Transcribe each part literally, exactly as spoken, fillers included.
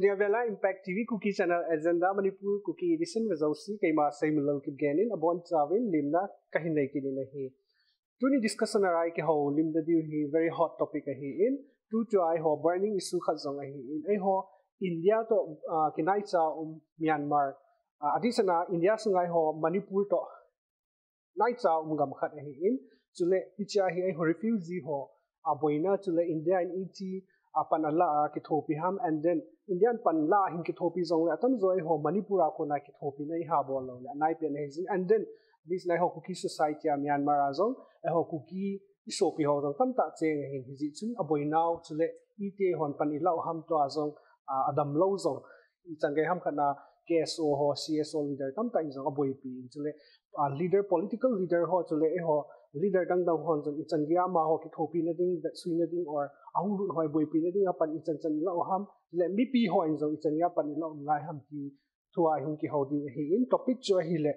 Nia vela Impact T V Kuki Channel Agenda Manipur Kuki Edition ve jouse keima Seiminlal Kipgen in abonchauvin lemna kahin nei kit in ahi. Tuni discussion a ikihoulimna diu hi very hot topic ahin, tutua eiho burning issue khat jong ahin, eiho India toh, ah, kinaicha um Myanmar, ah, adehsetna India sunga eiho Manipur toh naicha um gam khat ahin, chule hichea hi eiho refugee ho aboina, chule India in iti apan ala a kithopi ham, and then India in pan la a hin kithopi jongle atamjo eiho Manipur a kona kithopina iha bol loule anaipen ahi jin, and then adehsetna eiho Kuki society a Myanmar a jong eiho Kuki isopi ho jong tamtah cheng ahin, hijeh chun aboinau chule iti hon pan ilau ham tua jong, ah, adamlou jong ichan gei ham khat na K S O ho, C S O leader tamtah in jong aboipi in, chule, ah, leader, political leader ho chule eiho leader dangdang hon jong ichan gei a amaho kithopina ding, vetsuina ding or ahung lut ho aboipina ding a pan ichan chan ilau ham, le mipi hon jong ichan gei a pan ilau ngai ham ti thua ihung kihou diu ahin, topic chu ahile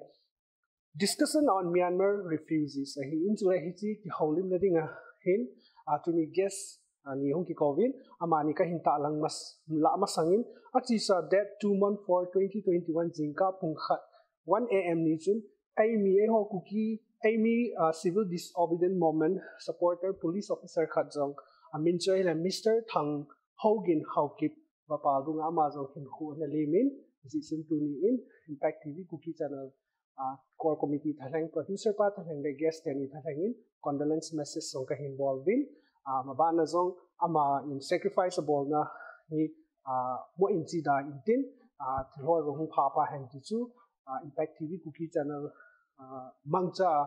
Discussion on Myanmar refugees ahin, chule hiche kihoulimna dinga hin, ah, tuni guest, ah, ni hung kikouvin, amani kahin tahlang mas-, lah masangin, achesa date two month four twenty twenty-one jingkah pung khat one A M ni chun, eimi eiho Kuki, eimi, ah, civil disobedient movement supporter police officer khat jong, amin chu ahile Mister Thang Hogin Haokip, vapal dunga ama jong hinkho ana lemin, hijeh chun tuni in Impact T V Kuki Channel, ah, core committee thalheng, producer pa thalheng le guest teni thalheng in condolence message jong kahin bol uvin, ah, mabana jong ama in sacrifice abolna hi, ah, mo in chi da intin, ah, thil ho jong hung pha pha hen ti chu, ah, Impact T V Kuki Channel, ah, mangcha a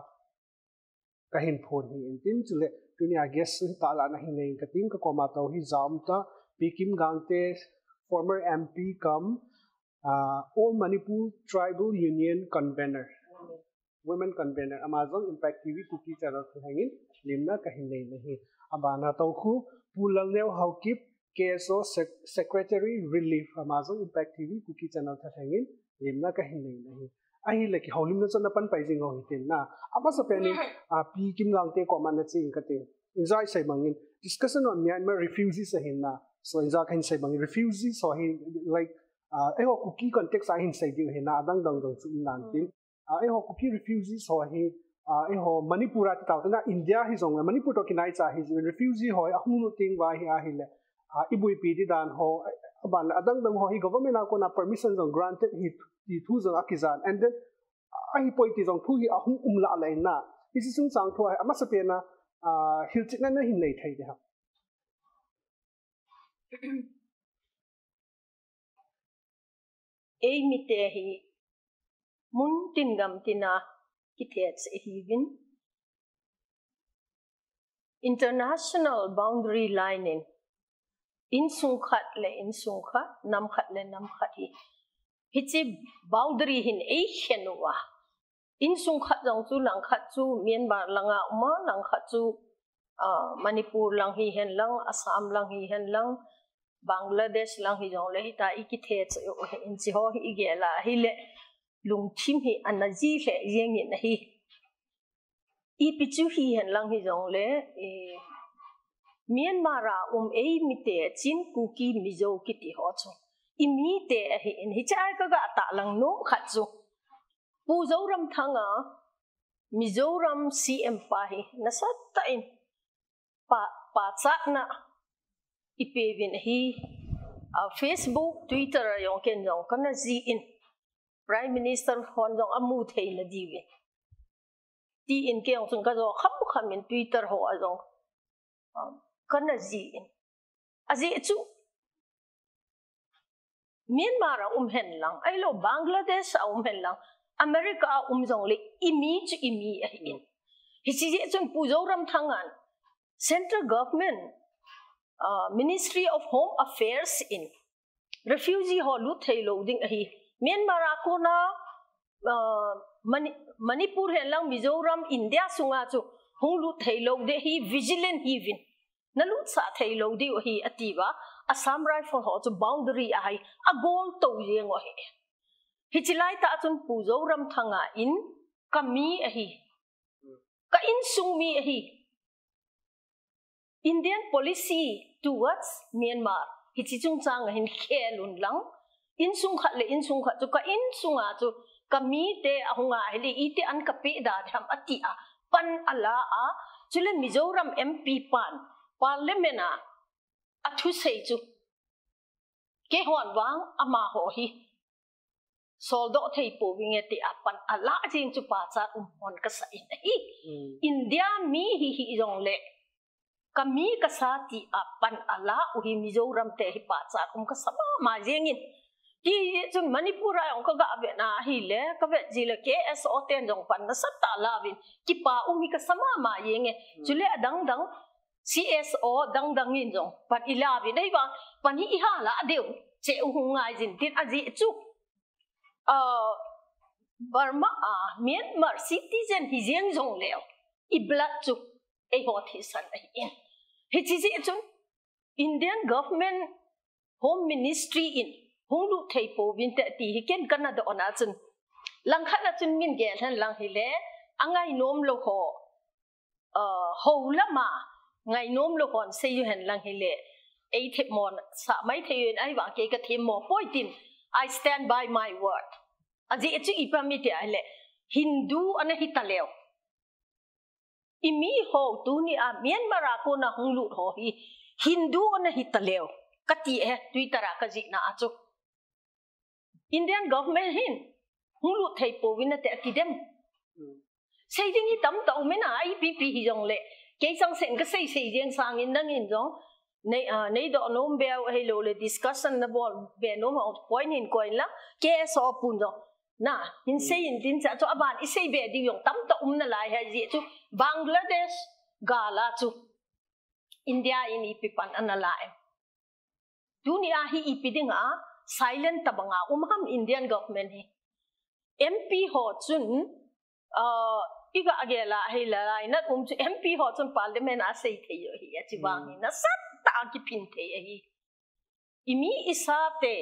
kahin phon hi intin, chule tunia guest chu tahlah na hin nei kating, kakoma tou hi jam ta, Pi Kim Gangte, former M P cum, ah, All Manipur Tribal Union Convener, Women Convener, ama jong Impact T V Kuki Channel thalheng in lemna kahin nei ahi. Abana tou khu Pu Lalneo Haokip, K S O Sec-, Secretary Relief, ama jong Impact T V Kuki Channel thalheng in lemna kahin nei ahi. Ahile kihoulimna chu ana pan pai jing ho hitin na. Amasapen in, ah, Pi Kim Gangte koma nache inge kating. Injo isei bangin, discussion on Myanmar refugees ahin na. So injo kahin sei bangin, refugees ho hi, like, ah, eiho Kuki context a hin sei diu ahin na, adang dang dang chu um nan tin. Ah, eiho Kuki refugees ho hi, ah, eiho Manipur a ti tau te na, India hi jong, Manipur toh kinaicha hi jong, refugee ho hi ahung lut teng uva hi ahile, ah, iboipi di dan ho, aban adang dang ho hi government a kona permission jong granted hi ti thu jong akijan. And then, ah, ahipoi ti jong thu hi ahung um lah leh in na. Hiche chungchang thu a hi amasapen a, ah, hilchetna nahin nei thei ding ham? Eimite hi mun tin gam tin a kithe cheh ihiuvin. International boundary line in insung khat le insung khat, nam khat le nam khat hi, hiche boundary hin eikhen uva, insung khat jong chu, lang khat chu Myanmar langa um a, lang khat chu, ah, Manipur lang hihen lang, Assam lang hihen lang, Bangladesh lang hijongle hita ikithe cheh u ahi in, hiche ho hi igel a ahile lungthim hi ana ji lheh jeng in ahi. Ipi chu hihen lang hijongle, eh, Myanmar a um eimite Chin, Kuki, Mizo kiti ho chu imite ahi in, hiche a kaga tahlang nom khat chu Pu Zoramthanga, Mizoram C M pa hi nasatah in pa, pachatna ipeuvin ahi, ah, Facebook, Twitter a jong ken jong kana jih in, Prime Minister hon jong amu theina diuvin, tin ken jong chun kajo kham kham in Twitter ho a jong, ah, kana jih in. Ajeh chu Myanmar a um hen lang, ahilou Bangladesh a um hen lang, America a um jongle imi chu imi ahi in. Hiche jeh chun Pu Zoramthangan Central Government, ah, Ministry of Home Affairs in refugee ho lut thei lou ding ahi. Myanmar a kona, ah, Mani-, Manipur hen lang Mizoram India sunga chu hung lut thei lou ding ahi, vigilant hiuvin. Nalutsah thei lou diu ahi atiuva, Assam Rifle ho chu boundary a hi agol tou jeng u ahi. Hiche laitah chun Pu Zoramthanga in kami ahi, ka insung mi ahi. Indian policy towards Myanmar Hichi chungchang a hin khel un lang, insung khat le insung khat chu ka insung a chu ka mite ahung a hile iti an ka pe da ham ati a pan a la a, chule Mizoram M P pan parliament a a thusei chu keihon vang amaho hi soldoh thei pouvinge ti a pan a la jing chu pachat um hon ka sa in ahi. India mi hi hi jong le ka mi ka sa ti a pan a la u hi Mizoram te hi pachat um ka sa mama jeng in. Ti chun Manipur a jong ka ga ve na hile ka ve ji le K S O ten jong pan nasatah a la vin kipa um hi ka sa mama jenge. Chule adang dang C S O dang dang in jong pan i la vin ahi vang pan hi i ha la deu che u hung ngai jin tin a ji chu Burma a Myanmar citizen hi jeng jong leu i blood chu eiho thisan ahi in. Hichi ji chun Indian government Home Ministry in hung lut thei pouvin te ti hi ken kana doh na chun langkhat a chun min gel hen lang hile a ngainom lou ho ho lama ngainom lou hon sei u hen lang hile ei themmo sa mai thei u in ahi vang kei ka themmo poi tin I stand by my word. A ji chu ipi ham iti ahile Hindu ana hi ta leu. I mi ho tuni a Myanmar a kona hung lut ho hi Hindu ana hi ta leu. Ka ti e Twitter a ka ji na a chu. Indian government hin hung lut thei pouvin ate ati dem. Sei ding hi tamtah um in a I P P hi jong le kei chang sen ka sei sei jeng sang in nang in jong nei a nei doh nom beu hei lou le discussion na bol be nom a point hin koi la K S O pun jong na hin sei in tin cha chu aban i sei be ding jong tamtah um na lai ha ji chu Bangladesh gala chu India in ipi pan ana la em. Tuni a hi ipi ding a silent tabang a um ham Indian government hi. M P ho chun uh, i ga gel a hei la lai nat um chu M P ho chun parliament a sei thei u hi a chi vang hi nasatah a kiphin thei ahi. I mi i sa te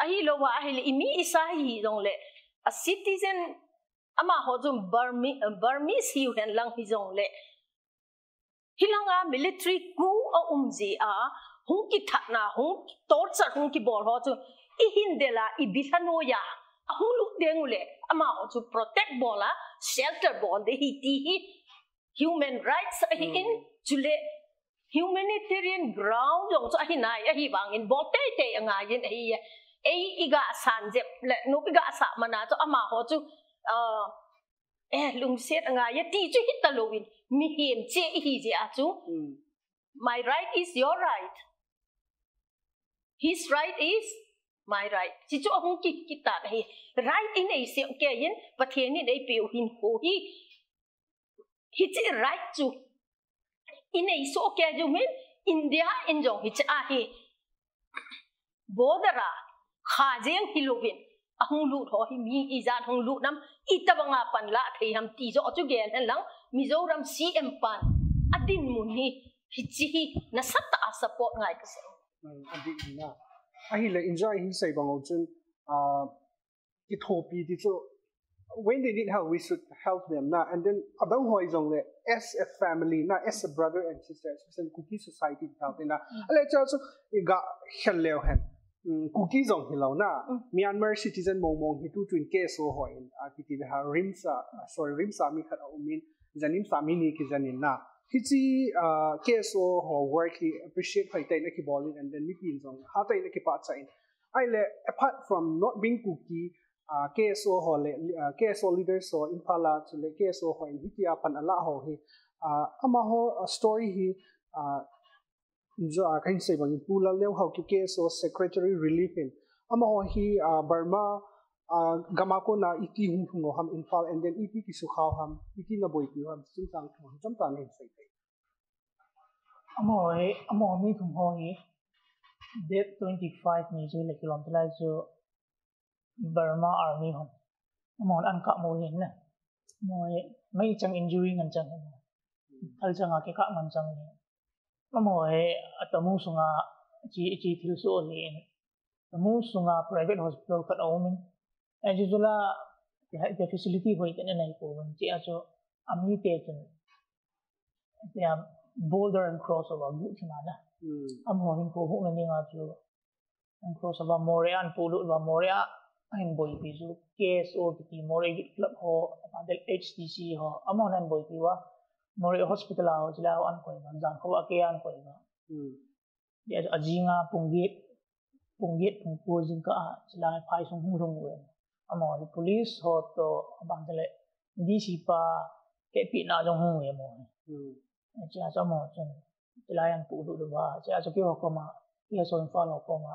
ahi lou a ahile i mi i sa hi jong le a citizen amaho chun Burmese hi u hen lang hi jong le Hilanga military coup a um ji a, hung kithat na, hung torture, hung kibol ho chu, i hin del a, i bilha noi a, a hung lut ding u le, amaho chu protect bol a, shelter bol de hi ti hi, human rights ahi in, chule humanitarian ground jong chu ahi nai, ahi vang in bol tei tei angai in ahi e. Ei i ga san jep le, nu i ga sa mana chu amaho chu, uh, Eh, lungset angai e ti chu hi ta lou in, mihem che i hi jeh a chu. My right is your right. His right is my right. Chi chu ahung ki, ki ta hi. Right i nei se u kei in, Pathen in ei pe u hin kho hi. Hichi right chu. I nei soh kei u min, India in jong hichi ahi. Border a kha jeng hi louvin, a hung lut ho hi mi i jan hung lut nam, i tabang a pan la thei ham ti jo chu gel hen lang, Mizoram C M pan a dinmun hi, hichi hi nasatah a support ngai ka sa. Hmm, a dik na. Ahile enjoy hi sei bang o chun, ah, kithopi ti chu, when they need help, we should help them na. And then, adang ho jong le, as a family na, as a brother and sister, as a Kuki society ti thau te na. Mm. Ale cha chu, i ga khel leu hen. Mm, Kuki jong hi lou na. Mm. Myanmar citizen mong mong hi tu tun K S O ho in, a kiti ha RIMS a, ah, sorry, RIMS a mi khat a um in, JNIMS a mi ni kijen in na. Hichi, ah, K S O ho work hi appreciate hoi tah in a kibol in, and then mipi in jong ha tah in a kipah cha in. Ahile, apart from not being Kuki, ah, K S O ho le, ah, K S O leaders ho, Imphal a, chule K S O ho in, hitia pan a la ho hi, ah, amaho, ah, story hi, ah, jo, ah, kahin sei bang in, Pu Lalneo Haokip K S O Secretary Relief in, amaho hi, ah, Burma, ah, gam a kona iti hung lhung u ham Imphal, and then iti kisukha u ham, iti na boipi u ham, chungchang thu, chomcha nahin sei tei. Amaho hi, amaho mi thum ho hi, date twenty-five ni chu le kilom te lai chu Burma Army hon. Amahon an kap mo hin na. Amaho hi, mei chang injury ngan chang hin. Thal chang a kikap ngan chang hin. Amaho hi, atamu sunga chi, chi thil soh hin. Tamu sunga private hospital khat a um in. Ahi chu la, the, the facility hoi tah in anei pouvin. Chi a chu, ami te chun, tia boulder and cross over gu chi ma na. Hmm. Amaho hin kho hu na ding a chu, An cross uva Moreh a an pulut uva, Moreh a ahin boipi chu K S O kiti Moreh Youth Club ho, H T C ho, amahon ahin boipi uva, Moreh Hospital a ho, chulai ho ahin koi uva, Jangkho a kei a ahin koi uva. Hmm. Ajing a pung get, pung get, pung ko jingkah a, chulai phai sung hung lhung uve. Amaho hi police ho toh, aban tale D C pa kehpina jong hung uve amaho hi. Hmm. Chea chu amaho chun, chulai a ahin pulut uva, chea chu keiho koma, K S O Imphal ho koma,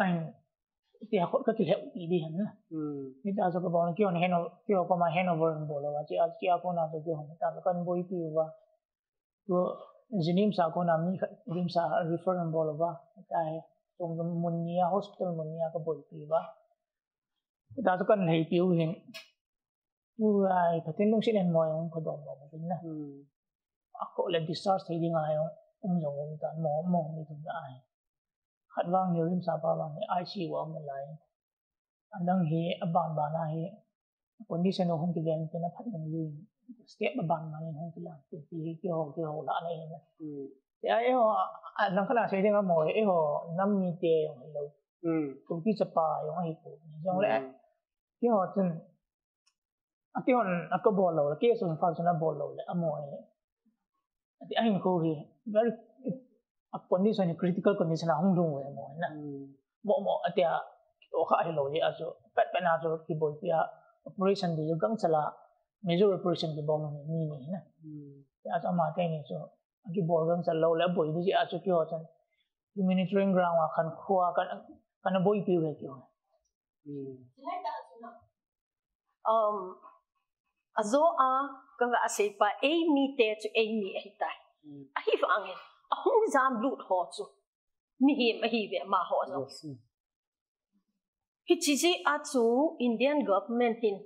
ahin, tia khut kakilheh u ti ding ahin na. Hmm. Hitia chu kabol, keiho hand o-, keiho koma handover ahin bol uva, chea chu keiho koma chu keiho hitia chu kahin boipi uva. Tua JNIMS a kona mi khat JNIMS a refer ahin bol uva. Hitia hi, tua mun ni a, hospital mun ni a kaboipi uva. Hitia chu kahin lhaipi u hin. Tua hi Pathen lungset in amaho jong kadom mo mo tin na. Hmm. Akoh le discharge thei ding a jong um jong um tan mo mo mi tun na ahi. Khat vang hi JNIMS a pa vang hi I C U a um nalai. Adang hi aban ban a hi condition u hung kiven tin aphat nung lui. Step aban ban in hung kilang tin ti hi keiho, keiho lah na hi na. Hmm. Tia eiho, a, a, lang khat a sei ding amaho, eiho nam mite jong hilou. Hmm. Kuki chapa jong ahipoi. Jongle, hmm, keiho chun, a keihon, a kabol lou le, K S O Imphal chun abol lou le, amaho hi. Ati ahinkho hi, very, a condition hi critical condition a hung lhung uve amaho hi na. Hmm. Mo mo, atia, o kha hilou le, a chu, pet pet na chu, kiboipi a, operation ding chu gangchal a, major operation kibol lou ni ni na. Hmm. Tia chu ama teni chu, akibol gangchal lou le, aboi ding jeh a chu keiho chun humanitarian ground a kahin khoa, kahin, kahin boipi uve keiho. Hmm. Um, ajo a, kanga asei pa, eimi te chu eimi ahitai. Hmm. Ahivangin, ahung jamlut ho chu mihem ahiuve amaho jong. Yes. Hmm. Hiche jeh a chu Indian government hin,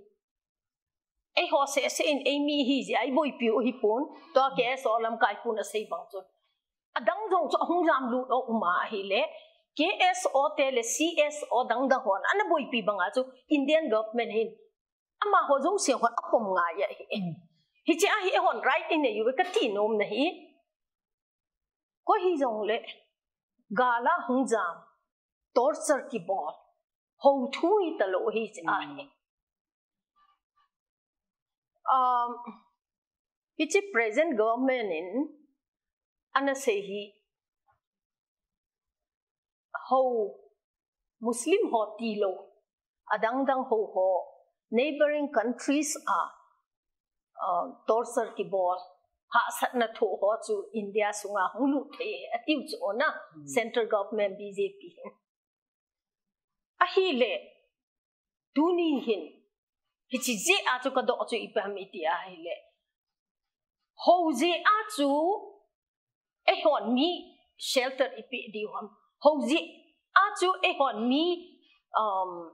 eiho seh seh in eimi hi jeh a iboipi u hipon, tua K S O lamkai pun asei bang chun. Adang jong chu ahung jamlut u um ahile, K S O te le C S O dang dang hon ana boipi bang a chu Indian government hin amaho jouse hon apom ngai ahi. Mm. Hiche a hi eihon right inei uve kati nom na hi. Koi hijongle, gal a hung jam, torture kibol, hou thu hitalou hiche a hi. Mm. Um, hiche present government in ana sei hi, hou Muslim ho tilou, adang dang hou ho, neighboring countries a, uh, torture kibol, hahsatna thoh ho chu India sunga hung lut thei atiu chu o na, hmm, central government B J P hin. Ahile, tuni hin, hiche jeh a chu kadoh chu ipi ham iti ahile, hou jeh a chu eihon mi shelter ipe diu ham. Hou jeh a chu eihon mi, um,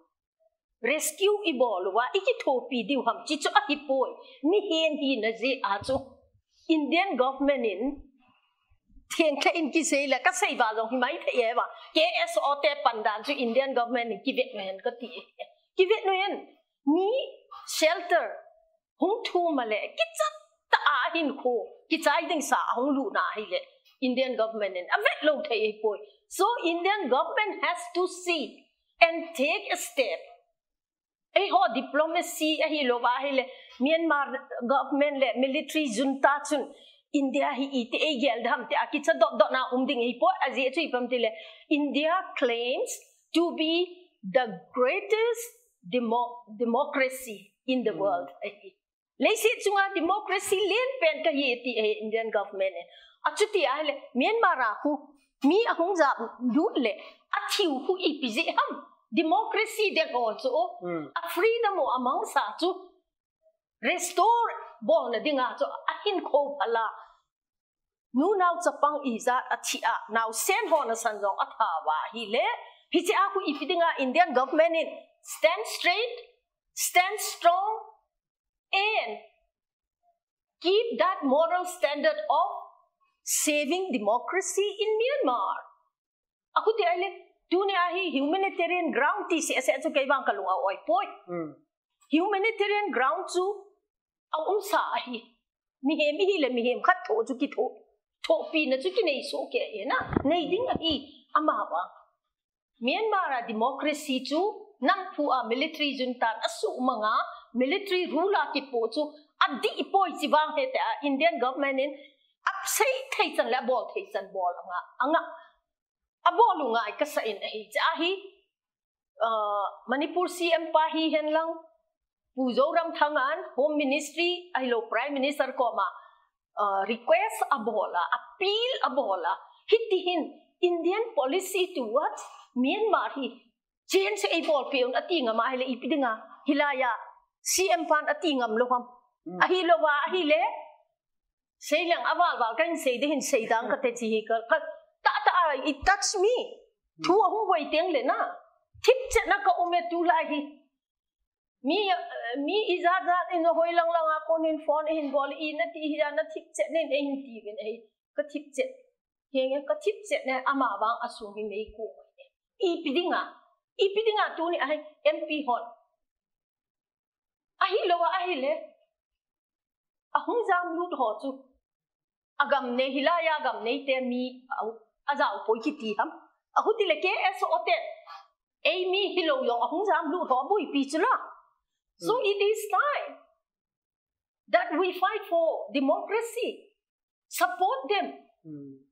rescue ibol uva, ikithopi diu ham, hiche chu ahipoi. Mihem hina jeh a chu Indian government in thengtah in kisei le, kasei va jong himai thei e va. K S O te pandan chu Indian government in kivet nu hen kati e. Kivet nu hen. Mi shelter hung thum a le, kichat tah a hinkho, kichai ding sa a hung lut na ahile, Indian government in avet lou thei ahipoi. So Indian government has to see and take a step. Eiho diplomacy ahilou va ahile, Myanmar government le military junta chun India hi iti eigel dem ti a kicha dot dot na um ding ahipoi, ajeh chu ipi ham tile, India claims to be the greatest demo-, democracy in the, hmm, world. Ahi. Leiset chunga democracy lenpen kahi ti ahi Indian government in. Achuti ahile, Myanmar a khu, mi ahung jamlut le, athiu khu ipi jeh ham. Democracy ding ho chu, hmm, a freedom u amangsa chu restore bolna dinga chu ahinkho phala. Nunao chapang ijat athi a, naosen ho nasan jong atha uva ahile, hiche a khu ipi dinga Indian government in stand straight, stand strong, and keep that moral standard of saving democracy in Myanmar. Akhuti ahile, tuni a hi humanitarian ground ti seh seh chu kei vang kalung a-oi poi. Hmm. Humanitarian ground chu aumsa ahi. Mihem ihi le mihem khat thoh chu kithoh, thohpina chu kinei soh kei ahi na. Nei ding ahi, amavang. Myanmar a democracy chu nang phu a military junta a su manga military rule a kipo chu a di poi chi vang he te a Indian government in ap sei thei chan le a bol thei chan bol anga anga a bol u ngai ka sa in ahi cha hi uh, Manipur C M pa hi hen lang Pu Zoramthangan Home Ministry ahilo Prime Minister koma uh, request a bola, appeal a bola. Hiti hin Indian policy towards Myanmar hi change ei bol peun ati ngam a hile ipi dinga hilaiya C M pan ati ngam lo ham. Mm. Ahilo wa ahile sei lang aval val kan sei de hin sei dang ka te chi hi ka ta ta it touch me. Thu a hung wai teng le na thip che na ka ume tu lai hi. Mi, mi ijat jat in hoi lang lang a kon in phone in bol i na ti hi na thip che nen e hin ti vin e ka thip che. Henge ka thip che ne ama bang a sung hi mei ko. I pi dinga. I pi dinga tu ni a hai M P hon. Ahilo a ahile. A hung jam lut ho chu. A gam nei hilaiya gam nei te mi a, a jao poi kiti ham. A huti le K S O te. Ei mi hilo yong a hung jam lut ho bui pi chu la. So it is time that we fight for democracy. Support them.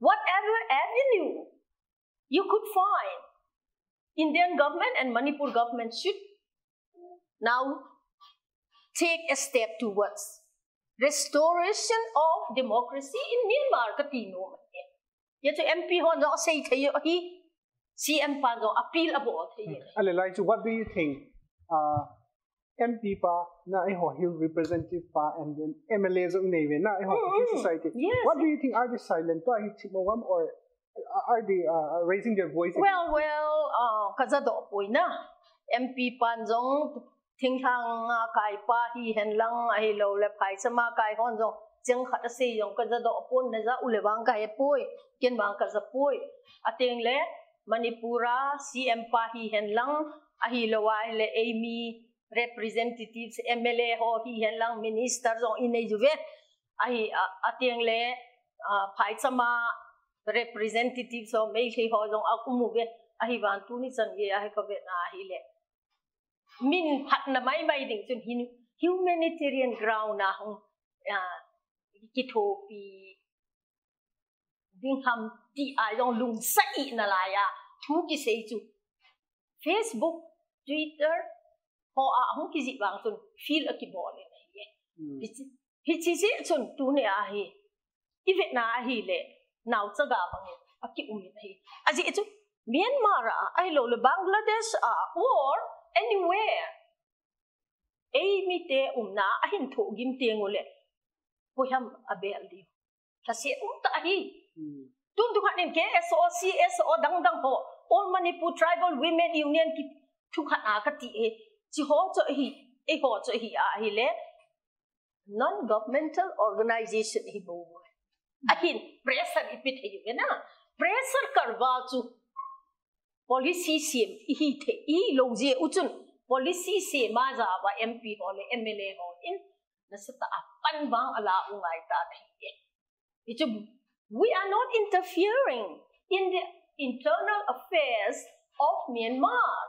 Whatever avenue you could find, Indian government and Manipur government should now take a step towards restoration of democracy in Myanmar ka ti nom e. Ya chu M P hon jong a sei thei hi C M pan jong appeal a bol thei. Ale lai chu what do you think? Uh, M P pa na eiho hill representative pa and then M L A jong nei ve na eiho society. Yes. What do you think? Are they silent? Pa hi thimo wam or are they uh, raising their voice? Well, well, uh, ka ja do poi na. M P pan jong thingthang a kai pa hi hen lang ahilo le phai sama kai hon jong cheng khat a sei jong ka ja do pon na ja u le vang ka he poi ken vang ka ja poi a teng le Manipur a C M pa hi hen lang ahilo a le ei mi representatives M L A ho hi hen lang minister jong i nei ju ve ahi a teng le phai sama representatives ho mei thei ho jong a um u ve ahi van tu ni chan ge ahi ka ve na ahi le min phatna mai mai ding chun hin humanitarian ground a hung kithopi ding ham ti a jong lungsa i na lai a thu kisei chu Facebook, Twitter ho a hung kijih vang chun feel a kibol in ahi e. Hichi jeh chun tuni a hi i ve na ahi le nau chaga bang a ki um in ahi. A jeh chu Myanmar a ahilo le Bangladesh a or anywhere ei mite umna a hin thoh gim teng u le koiham a bel diu. Thase um ta ahi. Tun tu khat in K S O, C S O dang dang ho, All Manipur Tribal Women Union ki thu khat a ka ti e. Chi ho cho hi, ei ho cho hi a hi le non-governmental organization hi bo. Ahin pressure i pit hi ve na. Pressure karva chu policy sem i hi the i lo je u chun policy sem a ja wa M P ho le M L A ho in na sa ta a pan vang a la u ngai ta na hi e. I chu we are not interfering in the internal affairs of Myanmar.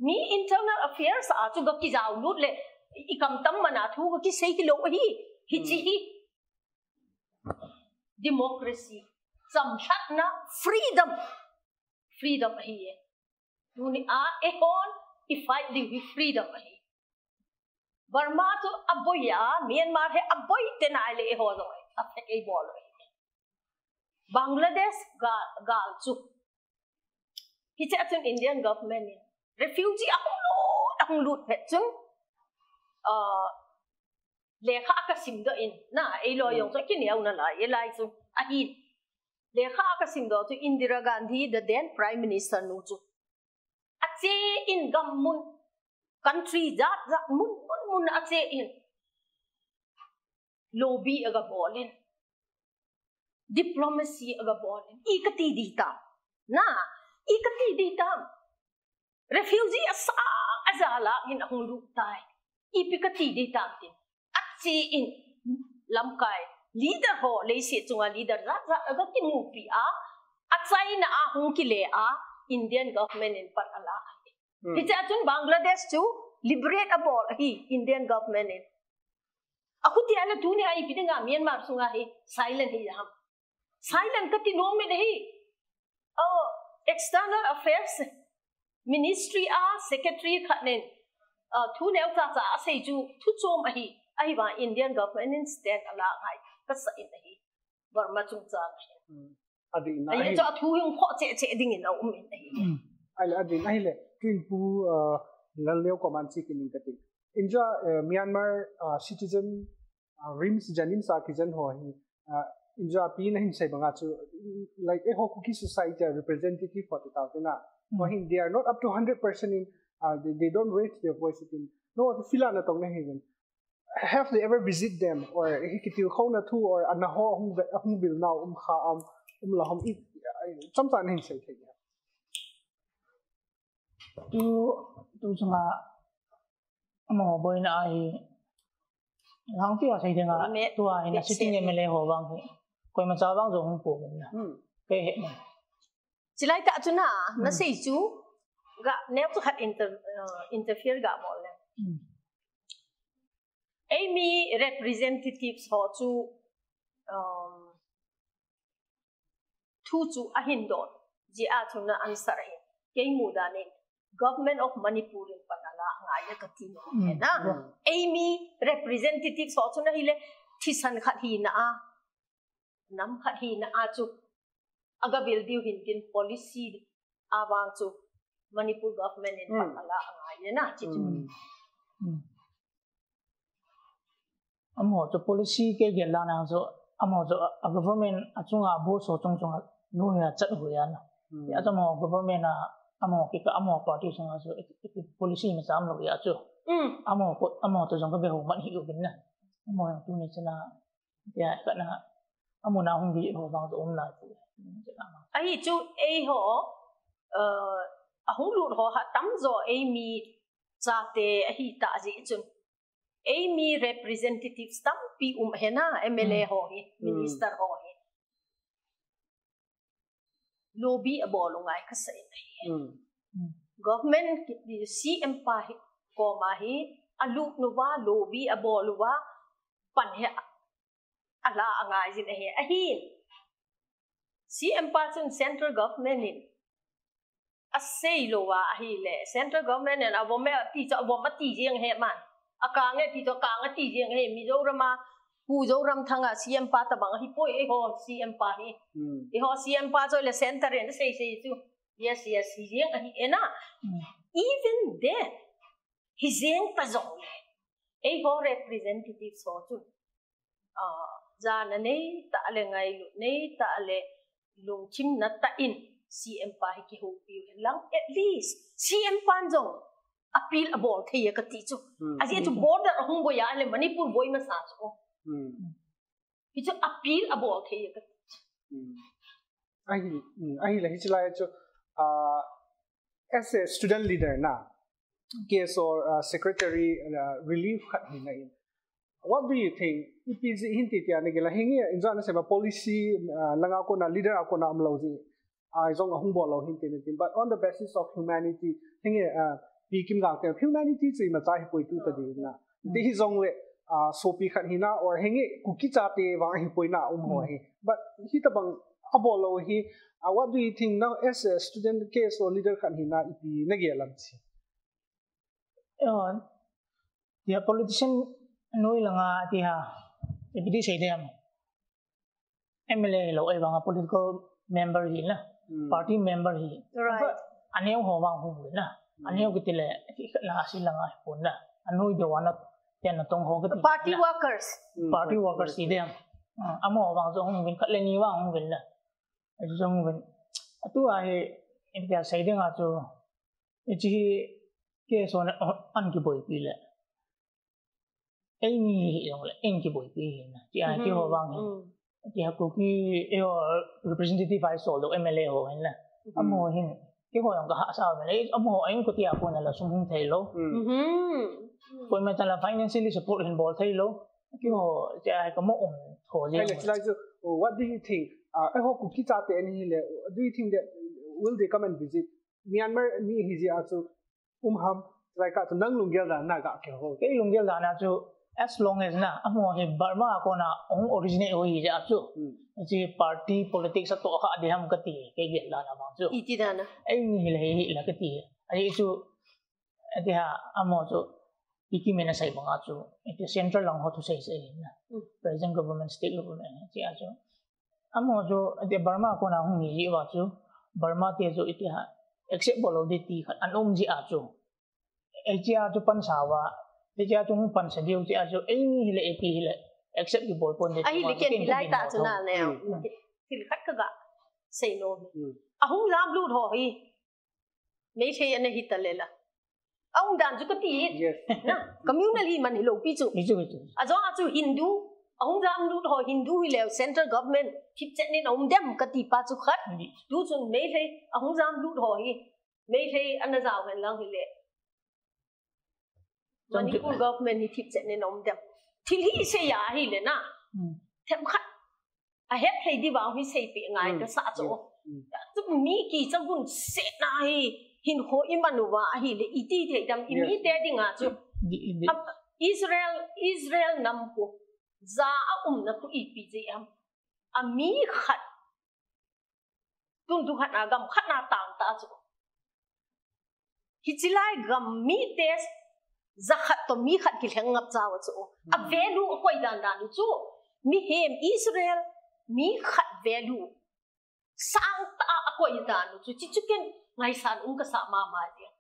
Mi internal affairs a chu ga kijao lut le i kam tam mana thu ga kisei kilo ahi. Hichi hi democracy, chamlhatna, freedom, freedom ahi e. Tuni a eihon i fight diu hi freedom ahi. Burma chu a boi a, Myanmar hi a boi te nai le eiho jong a phet ei bol ahi. Bangladesh gal, gal chu Hiche a chun Indian government in refugee a hung lut, a hung lut phet chun, uh, lekha a ka sim doh in, na, ei lo jong chu a kineo na lai, ei lai chu, ahi. Lekha a ka sim doh chu Indira Gandhi, the then Prime Minister nu chu. A che in gam mun, country jat jat mun, mun, mun a che in. Lobby a ga bol in. Diplomacy a ga bol in. I ka ti di tam. Na, i ka ti di tam. Refugee a sa a ja la in a hung lut tai. I pi ka ti di tam tin. A che in lamkai. Leader ho, leiset chunga leader jat jat a ga kimupi a. A China a hung kile a Indian government in pan ala. Hmm. Hiche a chun Bangladesh chu liberate abol ahi Indian government in. Akhuti ana tuni a ipi dinga Myanmar sunga hi silent hi ham. Silent kati nom in ahi. Oh, External Affairs Ministry a secretary khat nen, uh, thu neo cha cha asei chu thu chom ahi. Ahivang Indian government in stand ala ngai kasa in ahi. Burma chungchang ahi. Hmm. Adih na ahi. Ahi chu athu hung kho che che ding in aum in ahi. Hmm. Ahile, adih na ahile. Tun pu, uh, Lalneo Koman chi kinin kati. India, uh, Myanmar, uh, citizen, uh, RIMS janin sa kijen ho hi, uh, India pi na hin sei banga chu, like, eiho Kuki society a representative ho ti tau te na. Hmm. Ho hin, they are not up to hundred percent in, uh, they, they don't raise their voice in. No, the fila na tong na hi ven. Have they ever visit them? Or hi kitil khona thu or ana ho hung ve-, hung vil nau um kha am, um la hom i, i, chomcha na hin sei thei. Tu, tu chunga, amaho boina ahi, lang ti a sei dinga, Ame-, tu a hi na ame-, sitting se-, M L A ho vang hi. Koima cha vang jo hung po na. Hmm. Kei he na. Chilai ta chu na, na Hmm. sei chu, ga neo chu khat inter-, uh, interfere ga bol le. Hmm. Eimi representatives ho chu, um, thu chu ahin don. Ji a chu na answer ahi. Kei mu dan in Government of Manipur in pan ala ngai le kati nom Hmm. he na. Hmm. Eimi representatives ho chu na hile thisan khat hi na a. Nam khat hi na a chu. Aga vil diu hin tin policy a vang chu Manipur government in Hmm. pan ala ngai le na. Chi chu. Hmm. Hmm. Amaho chu policy kei gel la na chu, amaho chu a, a government a chunga boss ho chung chunga nuhia chat hu ya na. Hmm. Ya chu amaho government a, amaho kei ka, amaho party chunga chu, i, i, policy ma cham lo ya chu. Hmm. Amaho ko, amaho chu jong ka be ho man hi u bin na. Amaho jong tuni chana, ya ka na, amu na hung bi ho vang chu um lai pu. Ahi chu eiho, uh, ahung lut ho ha tamjo eimi chate ahi ta ji chun. Eimi representatives tampi um he na, M L A Hmm. ho hi, Hmm. minister ho hi. Lobby abol u ngai kasa in ahi. Hmm. Hmm. Government ki, C M pa hi, koma hi, alut nu va, lobby abol u va, pan he a, ala angai jin ahi, ahin. C M pa chun central government in asei lo a ahile, central government in avom e ati chu avom ati jeng he man. Akang e ati chu akang ati jeng he, Mizoram a, Pu Zoramthanga C M pa tabang ahi poi, eiho C M pa hi. Hmm. Eiho C M pa chu le central in asei sei chu. Yes, yes, hi jeng ahi e na. Hmm. Even then, hi jeng ta jong le. Eiho representatives ho chu. Ah, jana nei ta le, ngailut nei ta le, lungthim na ta in C M pa hi kihoupi u hen lang, at least C M pan jong appeal abol thei a kati chu. Hmm. Ajeh chu border ahung boi a le Manipur boi masa chu. Hmm. Hi chu appeal abol thei a kati chu. Hmm. Ahi, hmm, ahile hiche lai chu, ah, as a student leader na, K S O, uh, secretary, uh, relief khat hi na in. What do you think? Ipi ji hin ti tia na gel a hinge, injo na sema policy, uh, langa kona, leader a kona um lou ji. Ai jong ahung bol lou hin ti na tin. But on the basis of humanity, hinge, uh, Pi Kimgang te, humanity chu imacha hi poi tu ta di na. Hmm. Ti hi jong le, uh, sopi khat hi na, or hinge, Kuki chate vang hi poi na um ho Hmm. hi. But hitabang abol lou hi, uh, what do you think now as a student K S O leader khat hi na ipi na gel lam chi? Eh, tia politician noi langa tia, ipi ti sei dem. M L A lo e vanga political member hi na, Hmm. party member hi. Right. Aneo ho vang hung na. Hmm. Aneo kiti le, na si langa hi pon na. Anoi de wana, tia na tong ho kiti Party na. workers. Hmm, Party party workers workers. ti dem. Ah, amaho vang jong hung vin khat le ni vang hung vin na. Ahi jong vin. Atu ahi, ipi tia sei ding a chu. Hiche hi K S O na, oh, an kiboipi le. Eimi hi jong le, an kiboipi hi na. Tia Mhm. keiho vang hin. Mm. Tia Kuki, eiho representative ahi sol lou M L A ho hin na. Mhm. Amaho hin. Keiho jong ka hahsa uve le. Amaho ahin koti a kona la sum hung thei lou. Mm. Mhm. Koima chan la financially support hin bol thei lou. Keiho, tia ka mo um tho jeng. Ahile, chulai chu, oh, what do you think? Uh, I hope Kuki chate ani hile, do you think that will they come and visit Myanmar? Mi hi ji a chu um ham, like a chu nang lunggel dan na ga ke ho. Kei lunggel dan a chu, as long as na, amo hi Burma a kona hung originate ho hi ji a chu. Hmm. Chi party politics a to kha de ham kati, kei gel dan a bang chu. Iti dan a. Ei ni hile hi la kati. Ai chu, ati ha, amo chu, iki mena sai bang a chu. Iti central lang ho thusei sei na. Hmm. Present government, state government, chi a chu. Amo chu, ati Burma kona hung hi ji a chu. Burma te chu iti ha, accept bol lo de ti khat an um ji a chu. Ei chi a chu pan sa va, ei chi a chu hung pan sa diu chi a chu, ei ni hile, ei pi hile, accept ki bol pon de. Ahi chu le ken ken hilai ta chu na ne. Hmm. Thil khat ka ga sei nom. Hmm. Ahung lam lut ho hi. Meitei ana hi ta le la. Ahung dan chu kati. Yes. Na, communal hi man hi lo pi chu. Hi chu, hi chu. Ajo a chu Hindu, ahung lam lut ho Hindu hi le central government thip chet nin um dem kati pa chu khat. Hi. Tu chun Meitei, ahung lam lut ho hi. Meitei ana jao hen lang hi le. Chang Manipur chu. Government hi thip chet nin um dem. Thil hi sei a hi le na. Hmm. Them khat. A het thei di vang hi sei pe ngai. Hmm. Ka sa chu. Yes. Hmm. Tu mi ki cha gun se na hi hin ho i man u va hi le iti thei dam i mi. Yes. Te ding a chu. Di, di. Am, Israel, Israel nam ko. Ja a um na ko ipi ji am. A mi khat. Tun tu khat na gam khat na tang ta chu. Hichi lai gam mi te za khat to mi khat ki lheng ngap chau chu. A. Hmm. Value a koi dan dan chu. Mi hem Israel mi khat value. Sang ta a koi dan chu. Chi chu ken ngai san um ka sa ma ma dia.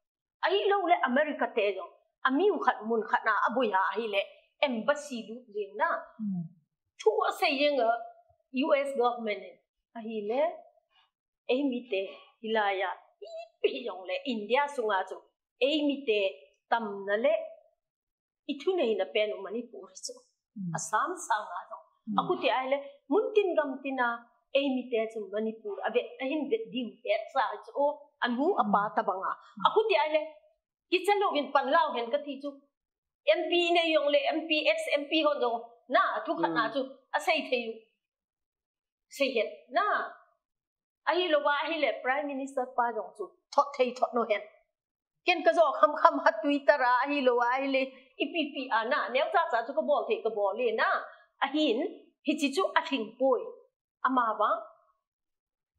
Ahi lo le America te jong. A mi u khat mun khat na a boi a hi le embassy lut jing na. Hmm. Thu a sei jing a U S government in. Ahi le Ei mi te, hilai a, ipi jong le, India sunga chu, ei mi te, tam na le, i thu nei na pen u Manipur chu. Mm. Assam sanga jong. Mm. A kuti ai le, mun tin gam tin a, ei mi te chu Manipur, a vet, a hin vet diu vet sa chu, a nu a pa. Mm. Ta bang a. Mm. A kuti ai le, ki cha lo in pan lau hen ka ti chu. M P nei jong le, M P, ex M P ho jong, na, a thu khat na. Mm. Chu, a sei thei u. Sei het na. Ahi lo va, ahi le Prime Minister pa jong chu thot thei thot no hen. Ken ka jo kham kham ha Twitter a, ahi lo va, ahi le ipi pi a na. Neo cha cha chu ka bol thei ka bol le na. Ahin, hichi chu a thing poi. Ama va.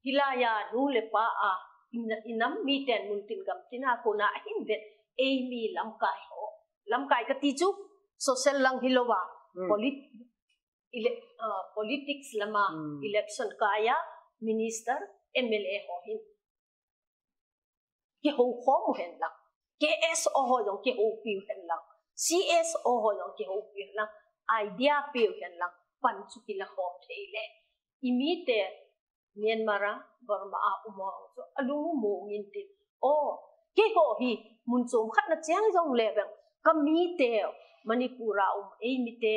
Hilai a nu le pa a. Ina, inam mi ten mun tin gam tin a ko na ahin vet. Ei mi lamkai ho. Lamkai ka ti chu. Social lang hi lo va. Hmm. Polit-, ele-, ah, politics lama. Hmm. Election kai a minister, M L A ho hin. Kihou khom u hen lang. K S O ho jong kihoupi u hen lang. C S O ho jong kihoupi u hen lang. Idea pe u hen lang. Pan chu kila khom thei le. I mi te Myanmar a, Burma a um ho chu a lung u mong in tin. Oh, keiho hi mun chom khat na cheng jong le veng. Ka mi te Manipur a um ei mi te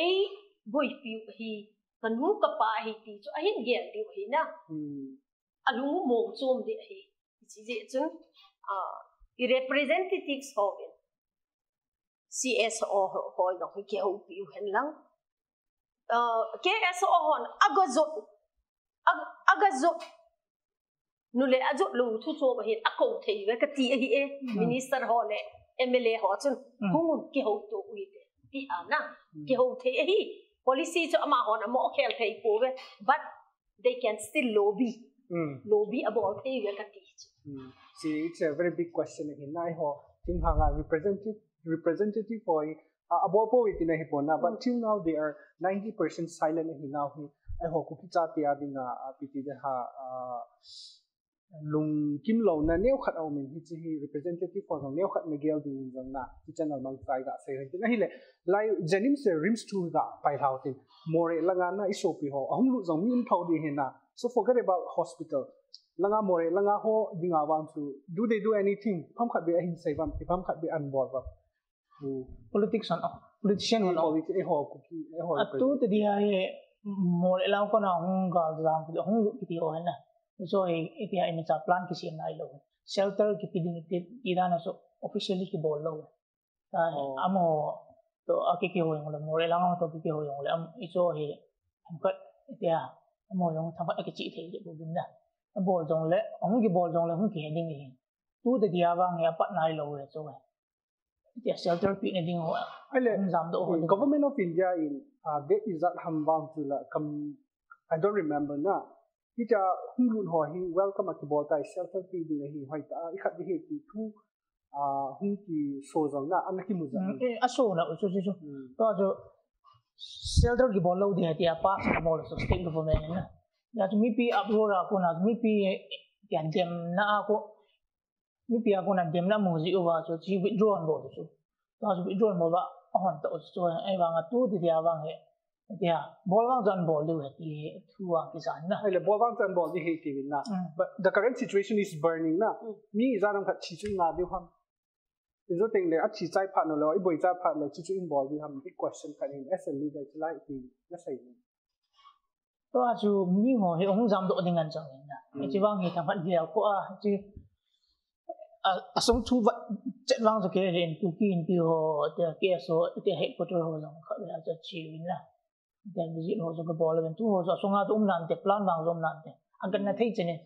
ei boipi u hi, ka nu ka pa hi ti chu ahin gel diu hi na. Hmm. A lung u mong chom di hi. Chi je chun, ah, i representatives ho in. C S O ho, ho jong hi kihoupi u hen lang. Ah, K S O hon aga jot, aga, aga jot. Nu le a jot lo thu chom ahin a ko thei ve ka ti ahi e. Hmm. Minister ho le M L A ho chun. Hmm. Hung un kihou to u hi te. Ti a na. Hmm. Kihou thei ahi. Policy chu ama hon a mo khel thei po ve. But they can still lobby. Hmm. Lobby a bol thei ve ka ti chu. Hmm. See, it's a very big question ahi na, eiho thinglhang a representative, representative ho hi, a, a bol poi tina hi pon na, but, hmm, till now they are ninety percent silent ahi nau hi. Eiho Kuki chate a dinga, a, piti de ha, a, lungkim louna neo khat a um in hichi hi representative ho jong neo khat na gel ding in jong na, hi channel mang chai ga sei hen tin ahi le, lai JNIMS le RIMS thu ga pai lhau tin, Moreh langa na i sopi ho, ahung lut jong mi um thou ding hi na. So forget about hospital. Langa Moreh langa ho dinga vang chu, do they do anything? Pham khat be ahin sei vam, pham khat be an bol vam. Hmm. Politics an, politician an. Politi-, eiho Kuki, eiho a tu te dia he, Moreh lang kona hung gal jam, hung lut kiti ho hen na. So he, itia imacha plan kisem nai lo. Shelter kipe ding ti, ti dan a chu officially kibol lo. Ta, oh, amo to a kiki ho jong le, Moreh lang amo to kiki ho jong le, am, icho hi, am khat, itia, Amaho jong themkhat akichih thei jeh bou ding na. Abol jongle, ahung kibol jongle, hung kihe ding ahi. Tu te dia vang hi apat nailou e chu. Tia shelter peh na ding ho. Ahile, hung jamdoh ho ding. Government of India in, ah, date ijat ham vang chu la kam, I don't remember na. Hitia hung lut ho hi welcome a kibol tai, shelter peh ding ahi, hoitah a ikhat ding ahi ti thu, ah, hung kiso jong na, ana kimu jong. Hmm, eh, aso na, chu, chu, chu. Hmm. Tua chu shelter kibol lou ding ahi tia pass abol chu state government in na. Hia chu mipi uproar a kona, mipi tia demna a ko, mipi a kona demna mu jeh uva chu, chu withdraw abol chu. Tua chu withdraw abol uva, ahon tah chu, ahivanga tu te dia vang hi. Tia, bol vang chu abol diu ahi ti thu a kisan na. Ahile, bol vang chu abol ding ahi tiuvin na. Mm. But the current situation is burning na. Mm. Mi ijat ham khat thi chu inga diu ham. Ijo teng le, athi chai phat nale, iboi chai phat le, chuchu ibol diu ham, i question khat hin, as a leader chu lai ti, nasei ni. Tua chu miho hi hung jamdoh ding ngen chang in na. Hmm. Hiche vang hi themkhat gel ko a, hiche, a, asung thu vat chet vang chu kei hin, Kuki Inpi ho, tia K S O, tia headquarter ho jong khat vei a chu ache uvin na. Tia visit ho chu kabol uvin, tu ho chu asunga chu um nante, plan vang chu um nante. Akan na thei chen in.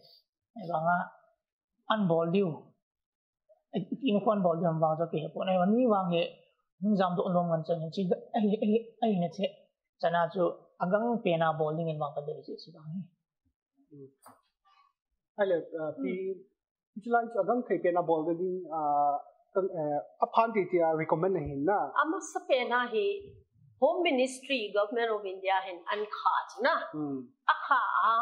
Ahivanga, abol diu. Iti nu kon bol ding vang chu kihe pon, ahivang mi vang hi hung jamdoh nom ngen chang in, chu ahi, ahi, ahina chu, chana chu agang pen a bol ding in vang kadei chu, chu vang hi. Ahile, ah, pi, chu lai chu agang thei pen a bol ding, ah, kan, eh, aphan ti tia recommend ahin na. Amasa pen a hi Home Ministry, Government of India hin ahin kha chu na. Hmm. Akha a,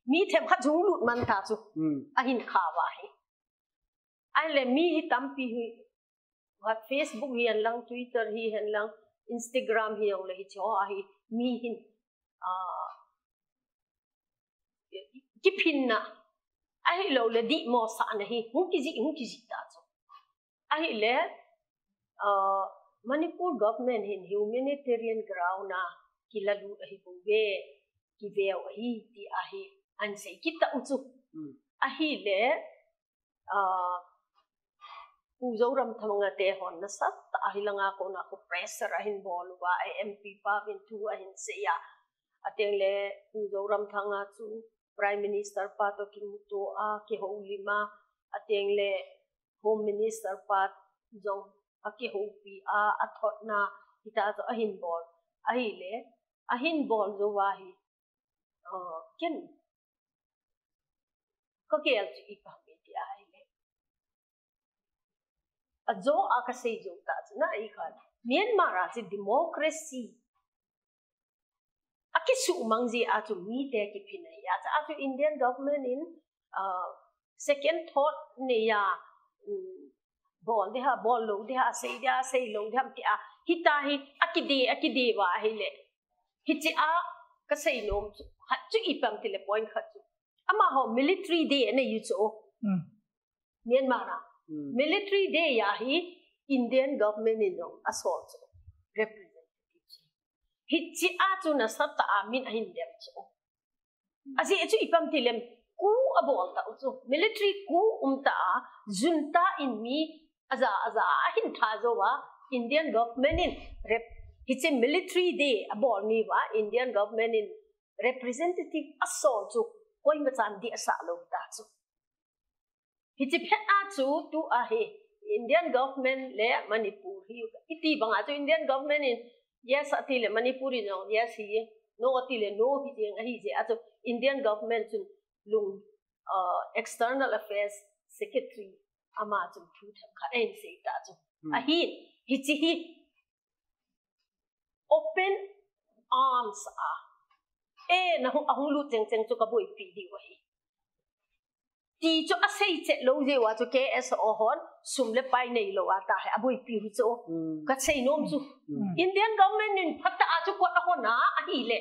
mi themkhat chu hung lut man ta chu. Hmm. Ahin kha uva hi. Ahile mi hi tampi hi, what, Facebook hihen lang, Twitter hihen lang, Instagram hijongle hiche ho a hi mi hin, ah, kiphinna, ahilouleh dihmo sahna hi, hung kijih, hung kijih ta chu. Ahile, ah, Manipur government hin humanitarian ground a kilalut ahi bouve, kiveu ahi, ti ahi, ahin sei kit tau chu. Hmm. Ahile, ah, Pu Zoramthanga te hon nasatah a hilanga kona khu pressure ahin bol uva, M P pa vin thu ahin sei a. Ateng le Pu Zoramthanga chu Prime Minister pa toh kimuto a, kihoulim a, ateng le Home Minister pa jong akihoupi a, athotna, hitia chu ahin bol. Ahile, ahin bol jou a hi, ah, ken kagel chu ipi ham iti ahile, ajo a kasei jou tah chu na, ikhat Myanmar a chu democracy akisuhmang jeh a chu mite kiphin ahi a, chu a chu Indian government in, ah, second thought nei a, um, bol ding ham, bol lou ding ham, sei ding ham, sei lou ding ham tia, hitia hi akide, akide uva ahile. Hiche a kasei nom chu, khat chu ipi ham tile point khat chu, amaho military day anei u chu. Hmm. Myanmar a. Hmm. Military day a hi Indian government in jong asol chu. Representative chu. Hiche a chu nasatah a min ahin dem chu. Ajeh chu ipi ham tilem, coup abol tau chu. Military coup um tah a, junta in mi aja, aja a ahin tha jou a, Indian government in rep-, hiche military day abol ni uva, Indian government in representative asol chu, koima chan dih asah lou ta chu. Hiche phat a chu tua hi Indian government le Manipur hi, iti banga chu Indian government in yes ati le Manipur in jong yes hi, no ati le no hi jeng ahi jeh a chu Indian government chun lung, uh, External Affairs Secretary ama chun thu themkhat ahin sei ta chu. Hmm. Ahin, hiche hi open arms a, eh, nahung, ahung lut cheng cheng chu kaboipi diu ahi, ti chu asei chet lou jeh uva chu K S O hon sum le pai neilou a tahi aboipi u chu. Hmm. Kasei nom chu. Hmm. Indian government in phatah a chu kot ahon a ahile,